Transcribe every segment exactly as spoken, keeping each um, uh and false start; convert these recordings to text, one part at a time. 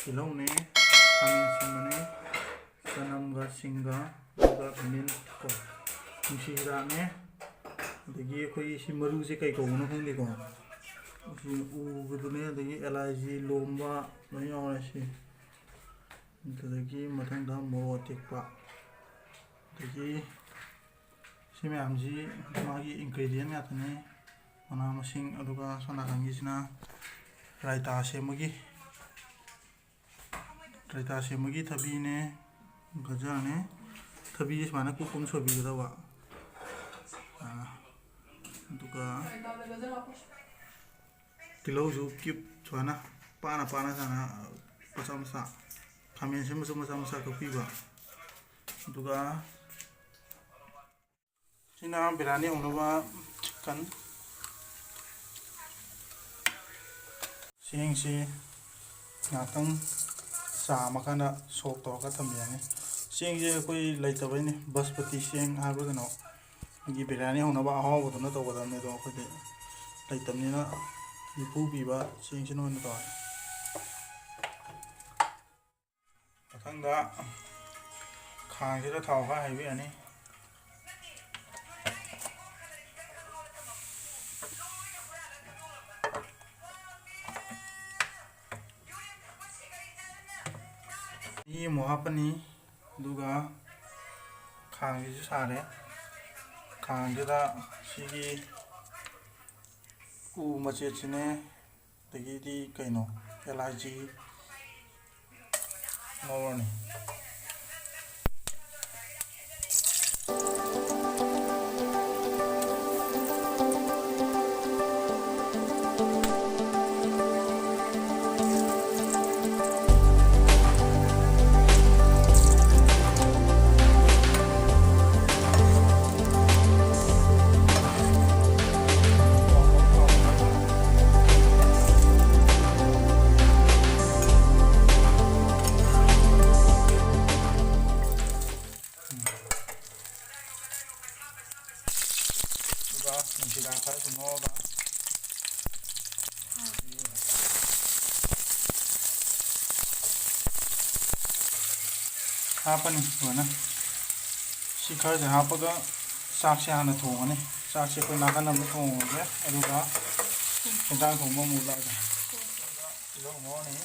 ꯇꯤꯜꯍꯧꯅꯦ, ꯈꯥꯃꯦꯟ ꯑꯁꯤꯟꯕꯅꯦ, ꯆꯅꯝꯒ ꯁꯤꯡꯒ, ꯑꯗꯨꯒ ꯃꯤꯟ ꯀꯣ, ꯅꯨꯡꯁꯤ ꯍꯤꯗꯥꯛꯅꯦ꯫ ꯑꯗꯒꯤ ꯑꯩꯈꯣꯏꯒꯤ ꯁꯤ ꯃꯔꯨꯁꯦ ꯀꯩ ꯀꯧꯕꯅꯣ ꯈꯪꯗꯦꯀꯣ, ꯁꯤ ꯎꯕꯗꯨꯅꯦ꯫ ꯑꯗꯒꯤ ꯑꯦꯂꯥꯏꯆꯤ ꯂꯣꯝꯕ ꯂꯣꯏ ꯌꯥꯎꯔꯦ ꯁꯤ꯫ ꯑꯗꯨꯗꯒꯤ ꯃꯊꯪꯗ ꯃꯣꯔꯣꯛ ꯑꯇꯦꯛꯄ꯫ ꯑꯗꯒꯤ ꯁꯤ ꯃꯌꯥꯝꯁꯤ ꯃꯥꯒꯤ ingredient ꯉꯥꯛꯇꯅꯦ, ꯃꯅꯥ ꯃꯁꯤꯡ꯫ ꯑꯗꯨꯒ ꯁꯣꯝ ꯅꯥꯀꯟꯒꯤꯁꯤꯅ ꯔꯥꯏꯇꯥ ꯁꯦꯝꯕꯒꯤ, ꯔꯥꯏꯇꯥ ꯁꯦꯝꯕꯒꯤ ꯊꯕꯤꯅꯦ, ꯒꯖꯔꯅꯦ꯫ ꯊꯕꯤꯁꯦ ꯁꯨꯃꯥꯏꯅ ꯀꯨꯞ ꯀꯨꯞꯅ ꯁꯣꯏꯕꯤꯒꯗꯕ꯫ ꯑꯥ, ꯑꯗꯨꯒ ꯇꯤꯜꯍꯧꯁꯨ cube ꯁꯨꯃꯥꯏꯅ ꯄꯥꯅ ꯄꯥꯅ ꯁꯨꯃꯥꯏꯅ ꯃꯆꯥ ꯃꯆꯥ, ꯈꯥꯃꯦꯟꯁꯤꯟꯕꯁꯨ ꯃꯆꯥ ꯃꯆꯥ ꯀꯛꯄꯤꯕ꯫ ꯑꯗꯨꯒ ꯁꯤꯅ ꯕꯤꯔꯌꯥꯅꯤ ꯍꯧꯅꯕ chicken꯫ ꯆꯦꯡꯁꯤ ꯉꯥꯛꯇꯪ ꯆꯥꯝꯃꯀꯥꯟꯗ soak ꯇꯧꯔꯒ ꯊꯝꯕꯤꯔꯅꯤ꯫ ꯆꯦꯡꯁꯦ ꯑꯩꯈꯣꯏ ꯂꯩꯇꯕꯩꯅꯦ, ꯕꯁꯄꯇꯤ ꯆꯦꯡ ꯍꯥꯏꯕ꯭ꯔꯥ ꯀꯩꯅꯣ, ꯑꯩꯈꯣꯏꯒꯤ ꯕꯤꯔꯌꯥꯅꯤ ꯍꯧꯅꯕ ꯑꯍꯥꯎꯕꯗꯨꯅ ꯇꯧꯒꯗꯕꯅꯦ, ꯑꯗꯣ ꯑꯩꯈꯣꯏꯗꯤ ꯂꯩꯇꯕꯅꯤꯅ ꯅꯤꯐꯨ ꯄꯤꯕ ꯆꯦꯡꯁꯤꯅ ꯑꯣꯏꯅ ꯇꯧꯔꯦ꯫ ꯃꯊꯪꯗ ꯈꯥꯡꯁꯤꯗ ꯊꯥꯎ ꯈꯔ ꯍꯩꯕꯤꯔꯅꯤ꯫ ꯃꯍꯤ ꯑꯃꯨꯛ ꯍꯥꯞꯄꯅꯤ, ꯑꯗꯨꯒ ꯈꯥꯡꯁꯤꯁꯨ ꯁꯥꯔꯦ꯫ ꯈꯥꯡꯁꯤꯗ ꯁꯤꯒꯤ ꯎ ꯃꯆꯦꯠꯁꯤꯅꯦ, ꯑꯗꯒꯤꯗꯤ ꯀꯩꯅꯣ, ꯑꯦꯂꯥꯏꯆꯤ ꯉꯧꯔꯅꯤ꯫ ꯍꯥꯞꯄꯅꯤ ꯂꯣꯏꯅ꯫ ꯁꯤ ꯈꯔꯁꯦ ꯍꯥꯞꯄꯒ ꯆꯥꯛꯁꯦ ꯍꯥꯟꯅ ꯊꯣꯡꯉꯅꯤ꯫ ꯆꯥꯛꯁꯦ ꯑꯩꯈꯣꯏ ꯅꯥꯀꯟ ꯑꯃ ꯊꯣꯡꯉꯒꯦ, ꯑꯗꯨꯒ ꯍꯦꯟꯖꯥꯡ ꯊꯣꯡꯕ ꯑꯃꯨꯛ ꯎꯠꯂꯛꯑꯒꯦ꯫ ꯇꯤꯜꯍꯧ ꯉꯧꯔꯅꯤ꯫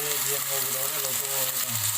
ꯌꯦꯟ ꯉꯧꯕꯗꯣ ꯍꯣꯔꯦꯟ ꯂꯧꯊꯣꯛꯑꯣ ꯍꯥꯏꯕ꯫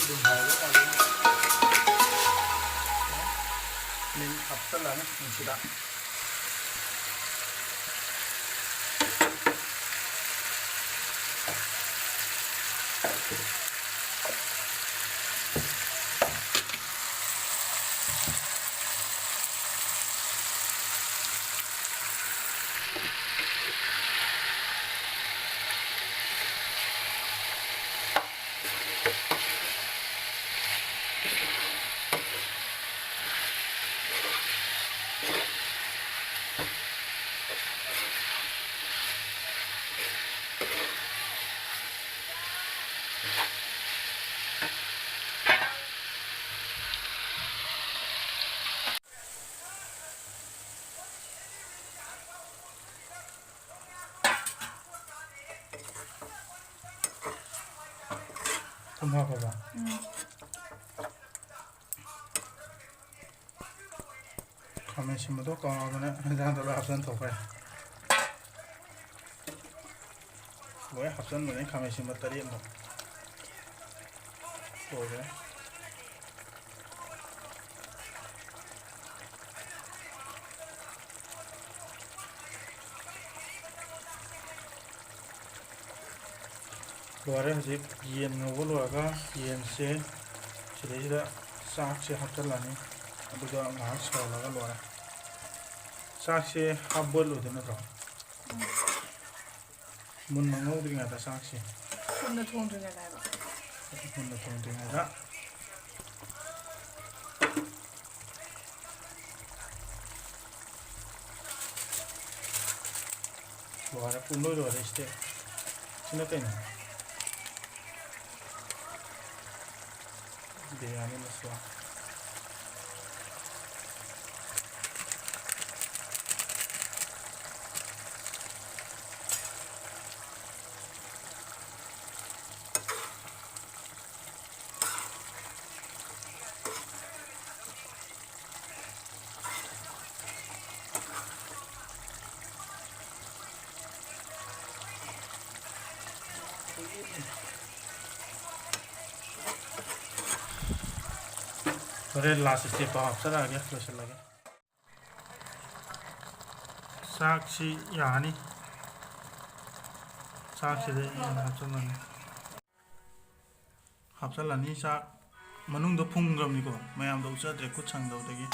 ꯑꯗꯨꯝ ꯍꯥꯏꯕ ꯇꯥꯔꯦ꯫ ꯃꯤꯅꯤꯠ ꯍꯥꯞꯆꯜꯂꯅꯤ ꯃꯁꯤꯗ꯫ ꯊꯨꯝ ꯍꯥꯞꯄꯕ? ꯎꯝ꯫ ꯈꯥꯃꯦꯟ ꯑꯁꯤꯟꯕꯗꯣ ꯀꯥꯎꯗꯅ ꯍꯦꯟꯖꯥꯡꯗ ꯂꯣꯏ ꯍꯥꯞꯆꯤꯟ ꯊꯣꯛꯈ꯭ꯔꯦ꯫ ꯂꯣꯏ ꯍꯥꯞꯆꯤꯟꯕꯅꯦ, ꯈꯥꯃꯦꯟ ꯑꯁꯤꯟꯕ ꯇꯔꯦꯠꯃꯨꯛ꯫ ꯂꯣꯏꯈ꯭ꯔꯦ꯫ ꯂꯣꯏꯔꯦ꯫ ꯍꯧꯖꯤꯛ ꯌꯦꯟ ꯉꯧꯕ ꯂꯣꯏꯔꯒ ꯌꯦꯟꯁꯦ ꯁꯤꯗꯩꯁꯤꯗ ꯆꯥꯛꯁꯦ ꯍꯥꯞꯆꯤꯜꯂꯅꯤ, ꯑꯗꯨꯒ ꯉꯥꯏꯍꯥꯛ ꯁꯧꯍꯜꯂꯒ ꯂꯣꯏꯔꯦ꯫ ꯆꯥꯛꯁꯦ ꯍꯥꯞ ꯕꯣꯏꯜ ꯑꯣꯏꯗꯣꯏ ꯅꯠꯇ꯭ꯔꯣ? ꯃꯨꯟꯅ ꯉꯧꯗ꯭ꯔꯤꯉꯩꯗ ꯆꯥꯛꯁꯦ꯫ ꯃꯨꯟꯅ ꯊꯣꯡꯗ꯭ꯔꯤꯉꯩꯗ ꯍꯥꯏꯕ꯫ ꯃꯨꯟꯅ ꯊꯣꯡꯗ꯭ꯔꯤꯉꯩꯗ꯫ ꯂꯣꯏꯔꯦ, ꯄꯨꯡꯂꯣꯏ ꯂꯣꯏꯔꯦ ꯁꯤꯗꯤ꯫ ꯁꯤꯅ ꯀꯩꯅꯣ? ꯕꯤꯔꯌꯥꯅꯤ ꯃꯁꯥꯂꯥ꯫ ꯍꯣꯔꯦꯟ ꯂꯥꯁ ꯁ꯭ꯇꯦꯞꯇꯣ ꯍꯥꯞꯆꯔꯛꯑꯒꯦ, ꯂꯣꯏꯁꯤꯜꯂꯒꯦ꯫ ꯆꯥꯛꯁꯤ ꯌꯥꯅꯤ꯫ ꯆꯥꯛꯁꯤꯗ ꯑꯩꯅ ꯍꯥꯞꯆꯜꯂꯅꯤ꯫ ꯍꯥꯞꯆꯜꯂꯅꯤ꯫ ꯆꯥꯛ ꯃꯅꯨꯡꯗ ꯐꯨꯝꯈ꯭ꯔꯕꯅꯤꯀꯣ, ꯃꯌꯥꯝꯗ ꯎꯠꯆꯗ꯭ꯔꯦ ꯈꯨꯠ ꯁꯪꯗꯕꯗꯒꯤ꯫